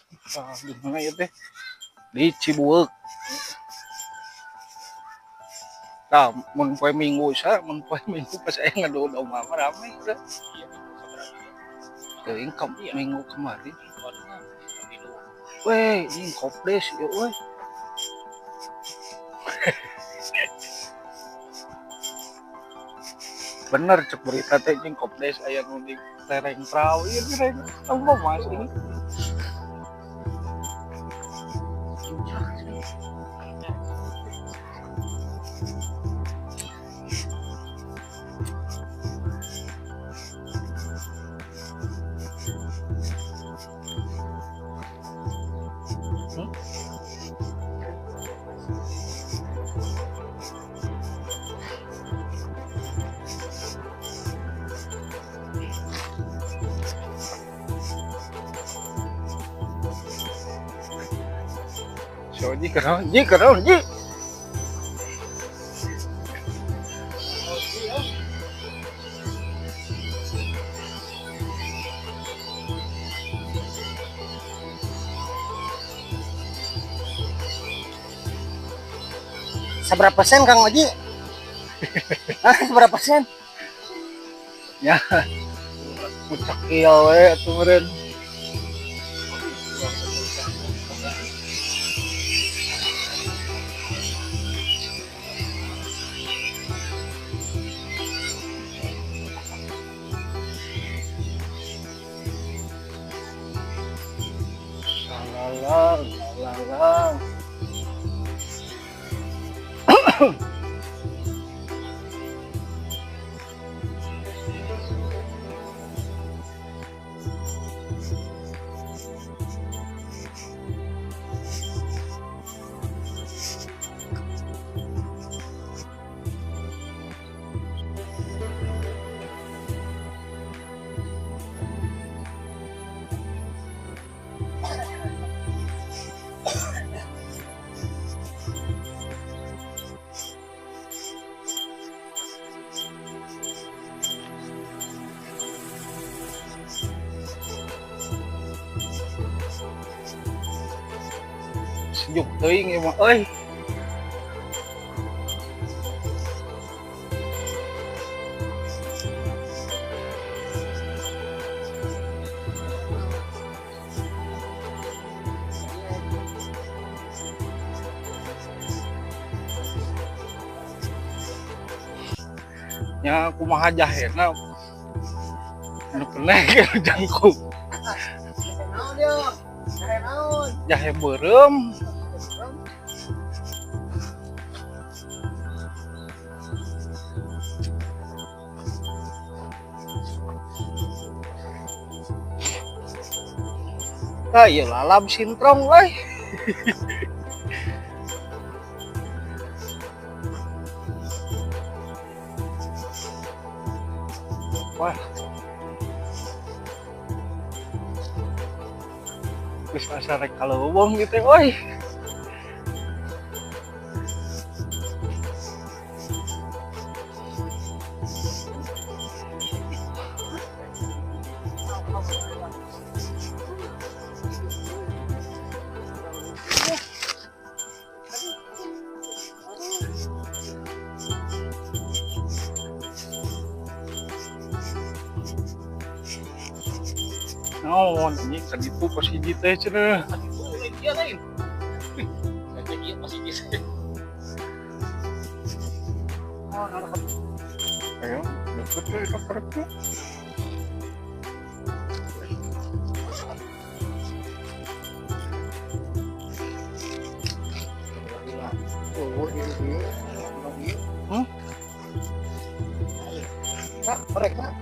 Di mana ya teh? Di Cibueuk. Tah, mun poe Minggu sa, mun poe Minggu pas aya ngadu domba mah rame udah. Teuing ka minggu kemarin. Weh, ini kopdes ya weh. Bener cek berita teh jeung kopdes aya nu di lereng prau ieu lereng apa mas ini. So, ji keraun, ji keraun, ji. Seberapa sen Kang Oji? Hah, seberapa sen? Ya. Pucak ieu we atuh meureun. La la la. Sejuk teuing ieu mah euy. Nya kumaha jahena anu penek jangkung. Naon yo? Jahe naon? Jahe beureum. Ah, ieu lalab sintrong euy. Wah. Geus asa rek kaleuweung gitu euy. Naon anjing ka ditu pas hiji teh cenah. Ieu lain. Ieu pas hiji. Ayo, deket tuh itu perutnya. Hmm? Kak, mereka.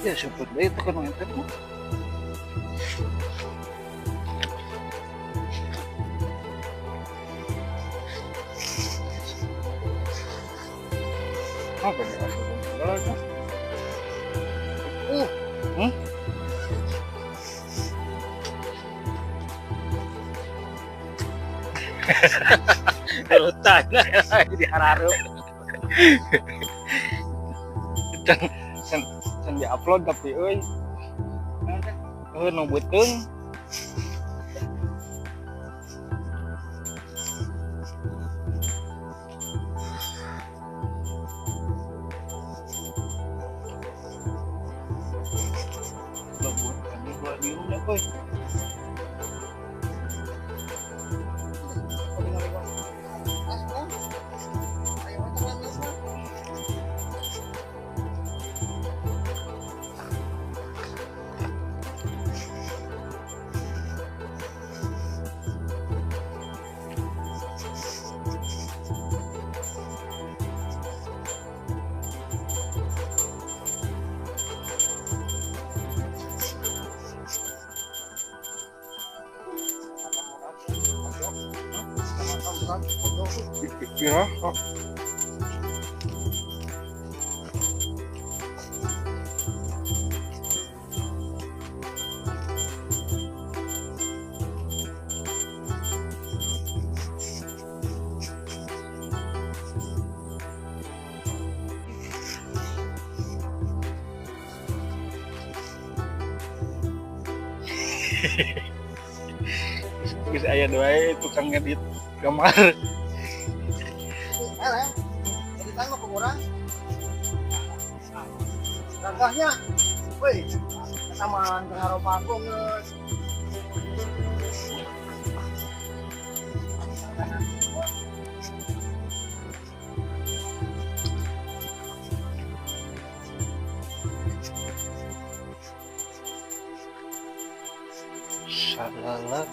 Ya sebut deh itu kan ente mah. Apa ya? Rutan di hararup. Can di-upload tapi euy. Euy nu beuteung. Kira kok. Geus aya doa tukang ngedit gambar. Editan mah kurang. Gagahnya, woi, sama ngaropa aku geus. Salah.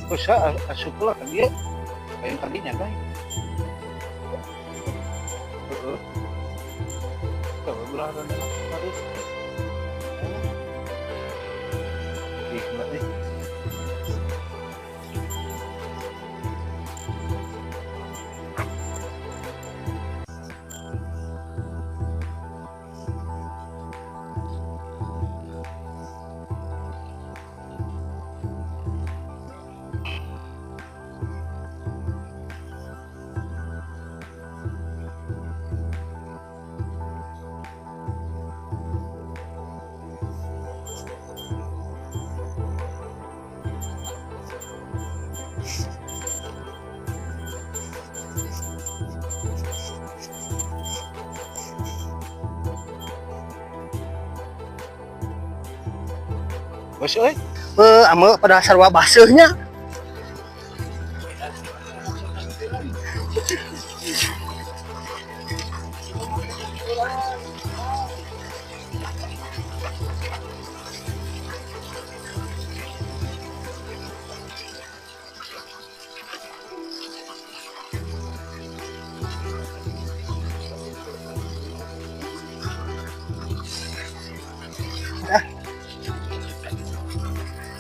Bisa asup lah kan dia kayak tadinya kan. Heeh. Coba belah dan harus. Nikmat nih. Bos euy. Ame pada sarua baseuhnya.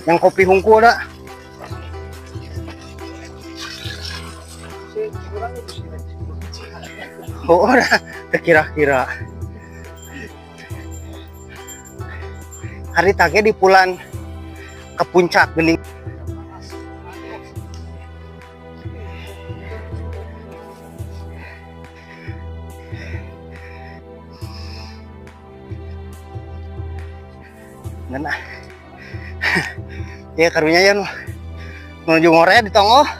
Yang kopi hungku ada. Oh, dah kira-kira. Hari tage di pulang ke puncak geuning. Nah. Ya karunya ya menuju ngore di tonggoh.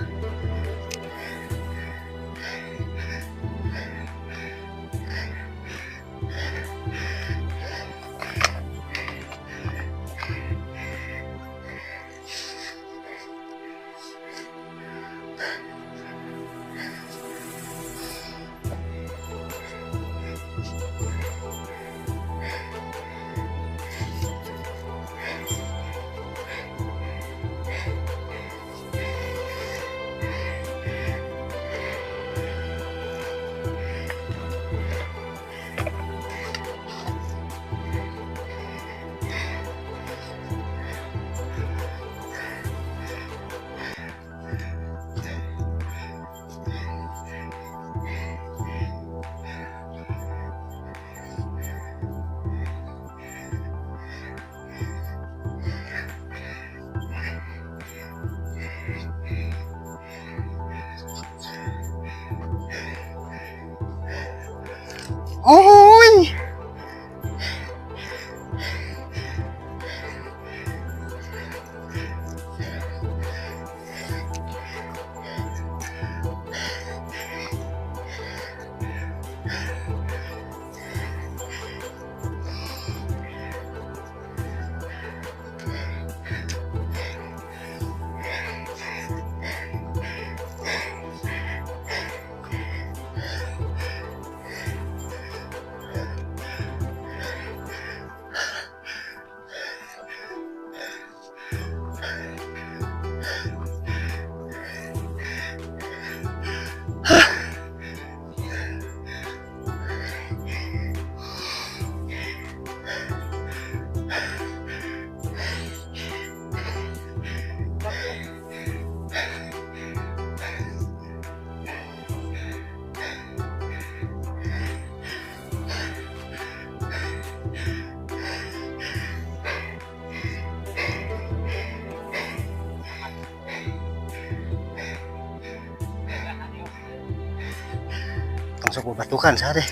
Masuk batukan sare.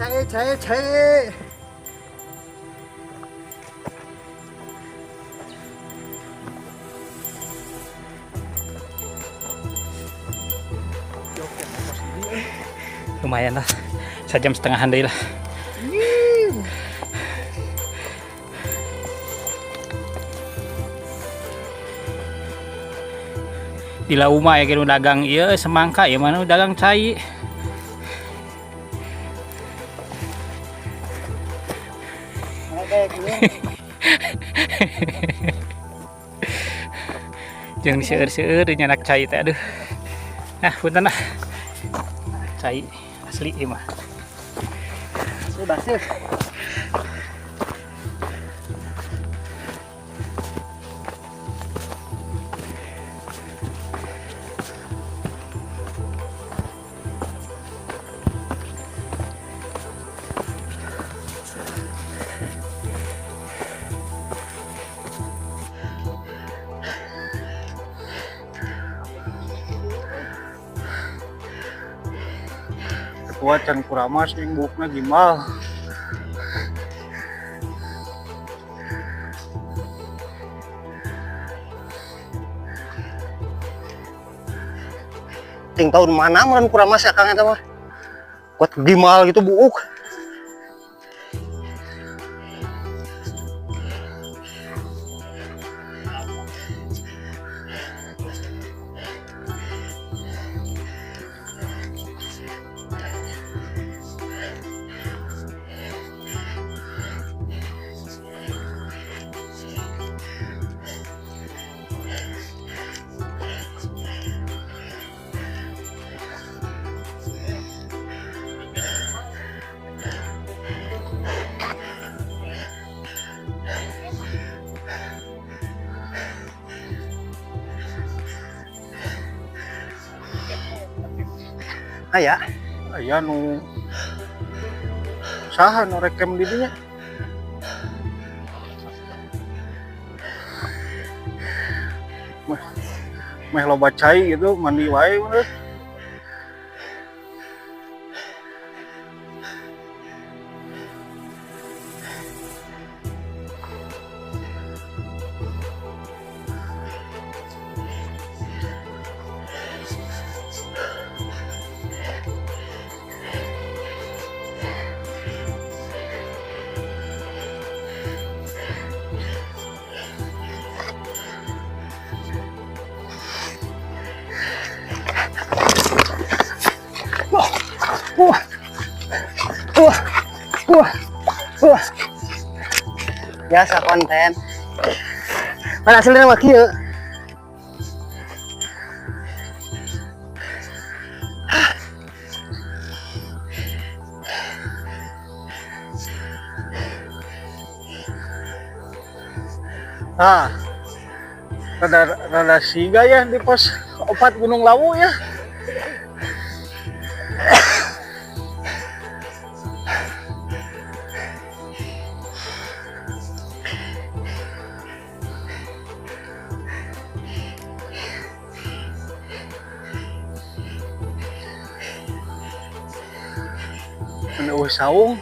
Cai cai cai. Lumayan lah, sejam setengahan deh lah. Di lauma ya kira dagang iya semangka ya mana dagang cai. Jangan diseur-seur nyanak cai teh aduh. Nah, punten lah. Cai asli ieu mah. Basir. Ketua can kuramas yang buukna gimbal. Ting tahun mana meureun kuramas ya Kang eta mah. Kuat gimbal gitu buuk. Aya, Aya nu saha nu rekem di dinya? Meh loba cai gitu mandi wae bener. Wah, wah, wah, wah. Biasa konten. Mana hasilnya mah kieu. Ah, rada rada siga ya di pos 4 Gunung Lawu ya. Eueuh saung.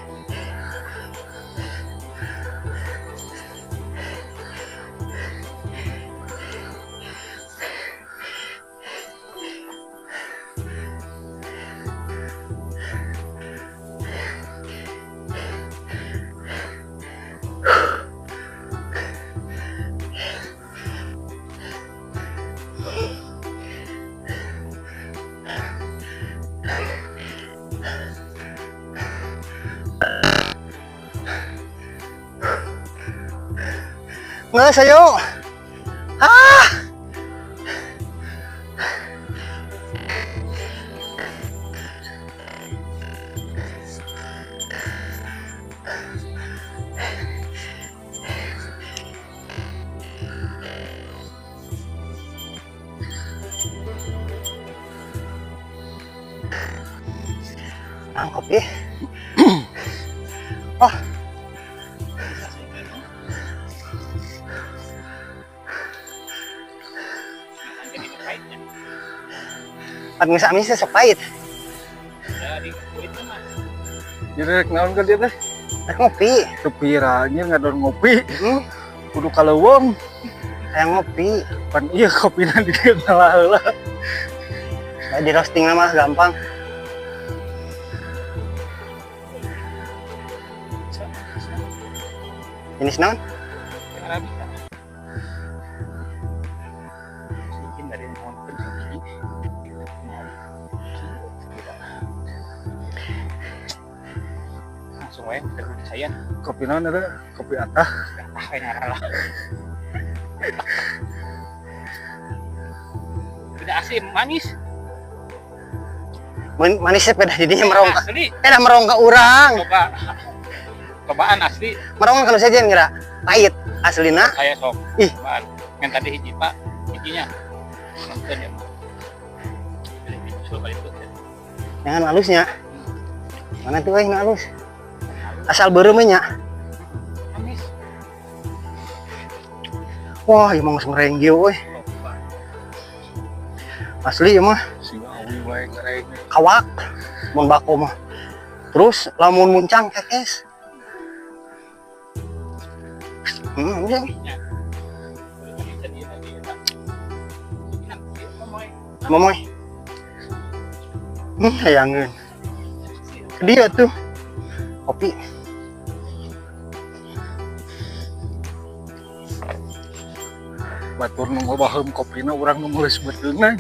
Nggak sayo. Ah. Kopi. Oh. At nga sa amin siya sok pahit. Jadi rek naon ka dia teh? Rek ngopi. Kepiranya ngadon ngopi. Hmm? Kudu kaleuweung. Kayak ngopi. Pan iya kopina di dieu ngalah heula. Nah, di roasting mah gampang. Jenis naon? Arabica. Mungkin dari mohon penting. Langsung wae kita saya. Kopi naon eta? Kopi atah. Ah, ini lah. Tidak asin, manis. Manisnya peda jadinya merongkak. Asli. Peda merongkak urang. Coba. Cobaan asli. Merongkak kalau saja ngira pahit aslina. Saya sok. Ih. Cobaan. Yang tadi hiji Pak, hijinya. Nonton ya. Jangan halusnya. Mana tuh nu halus? Asal beureum nya. Manis. Wah, ieu mah geus ngereng euy. Asli ieu mah Sing awi wae ngereng. Kawak mun bako mah. Terus lamun muncang kekes. Ya. Momoy. Hayangeun. Dia tuh. Kopi. Batur nu ngobaheum kopina urang nu meuleus beuteungna.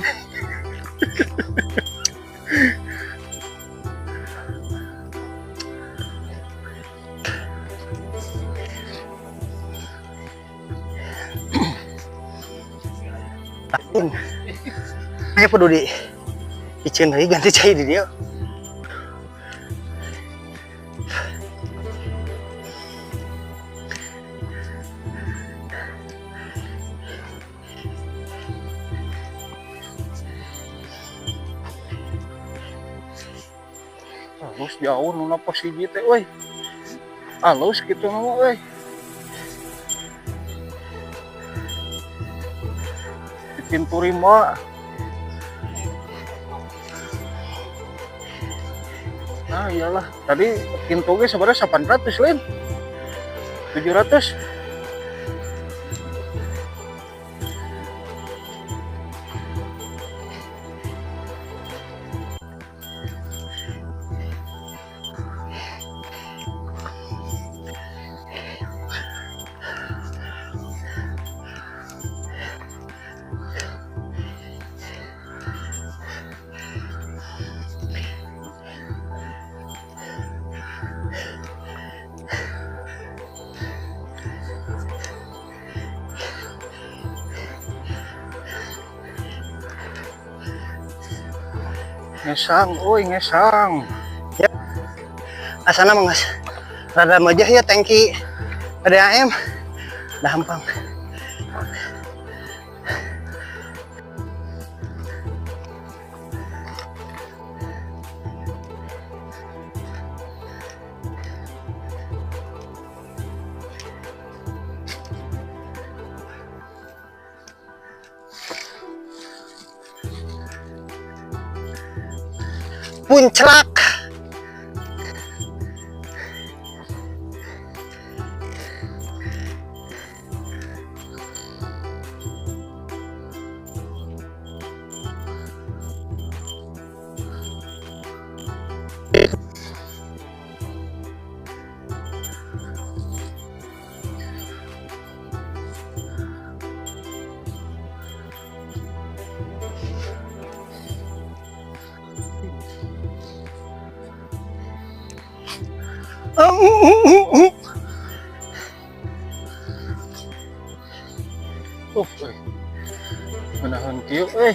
Ayo kudu di iceun deui ganti cai di dieu. Halus jauh nu pos hiji teh euy. Halus kitu mah euy. Di pintu rimba. Nah iyalah, tadi pintu ge sebenarnya 800 lain. 700. Ngesang, euy ngesang. Ya. Asana mah geus rada mejeh ya tangki PDAM. Dah hampang. Punclak. Euy. Menahan kieu euy.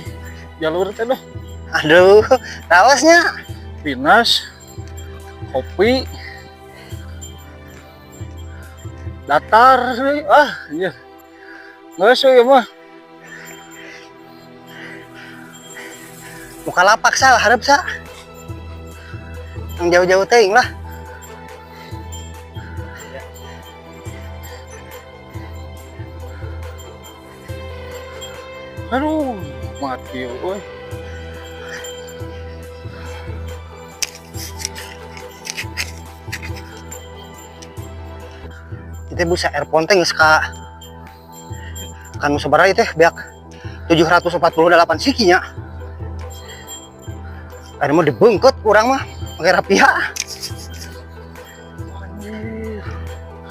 Jalur teh dah. Aduh, rawasnya. Pinas. Kopi. Datar euy. Ah, iya. Geus euy mah. Muka lapak sal, hareup sa. Yang jauh-jauh teuing lah. Aduh, mati euy. Itu busa earphone teh geus ka kan sabaraha ieu teh beak 748 siki nya. Ada mau dibengket kurang mah pakai rapia.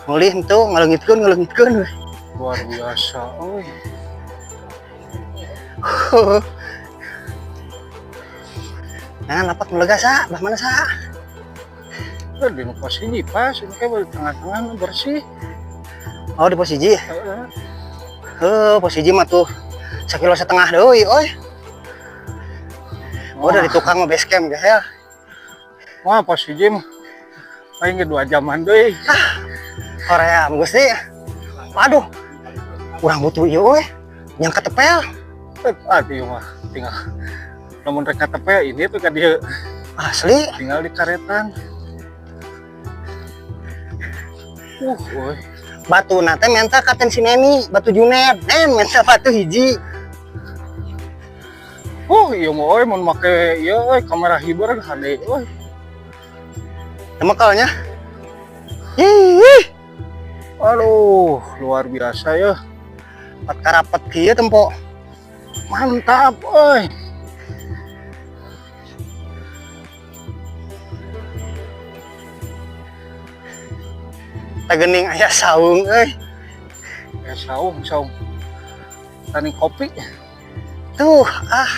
Mulih henteu ngaleungitkeun ngaleungitkeun. Luar biasa euy. Nah, lapak melega sa, bah mana sa? Di nu pos hiji pas, ini kayak di tengah-tengah bersih. Oh, di pos hiji. Heeh. Heuh, pos hiji mah tuh sakilo setengah deui euy. Oh, dari tukang mah base camp gehel. Wah, pos hiji mah paling ge 2 jaman deui. Korea, Gusti. Aduh. Urang butuh ieu euy. Yang ketepel. Aduh mah tinggal lamun rek KTP ini tuh ka dieu Asli. Tinggal di karetan. Euy. Batu nate menta katen si Neni, batu Juned. Nen menta batu hiji. Ieu mah euy mun make ieu euy kamera hiber hade euy. Temekelnya. Ih, Aduh, luar biasa ya. Pat karapet kieu tempo. Mantap euy. Tagening aya saung euy. Ya saung, saung. Tani kopi. Tuh, ah.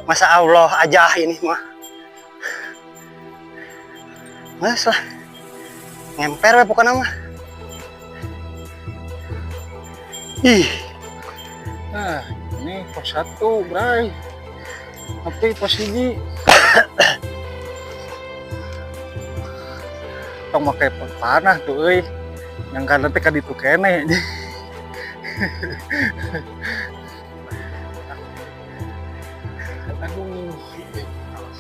Masa Allah aja ini mah. Mas lah. Ngemper we pokokna mah. Ih, Nah, ini pos 1, Bray. Tapi pos hiji. Tong make panah tuh euy. Yang kanan teh ka ditu keneh. Aduh.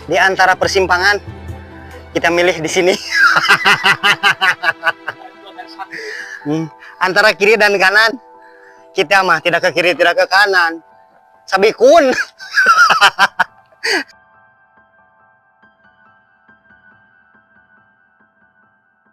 Di antara persimpangan kita milih di sini. Antara kiri dan kanan. Kita mah tidak ke kiri, tidak ke kanan. Sabikun.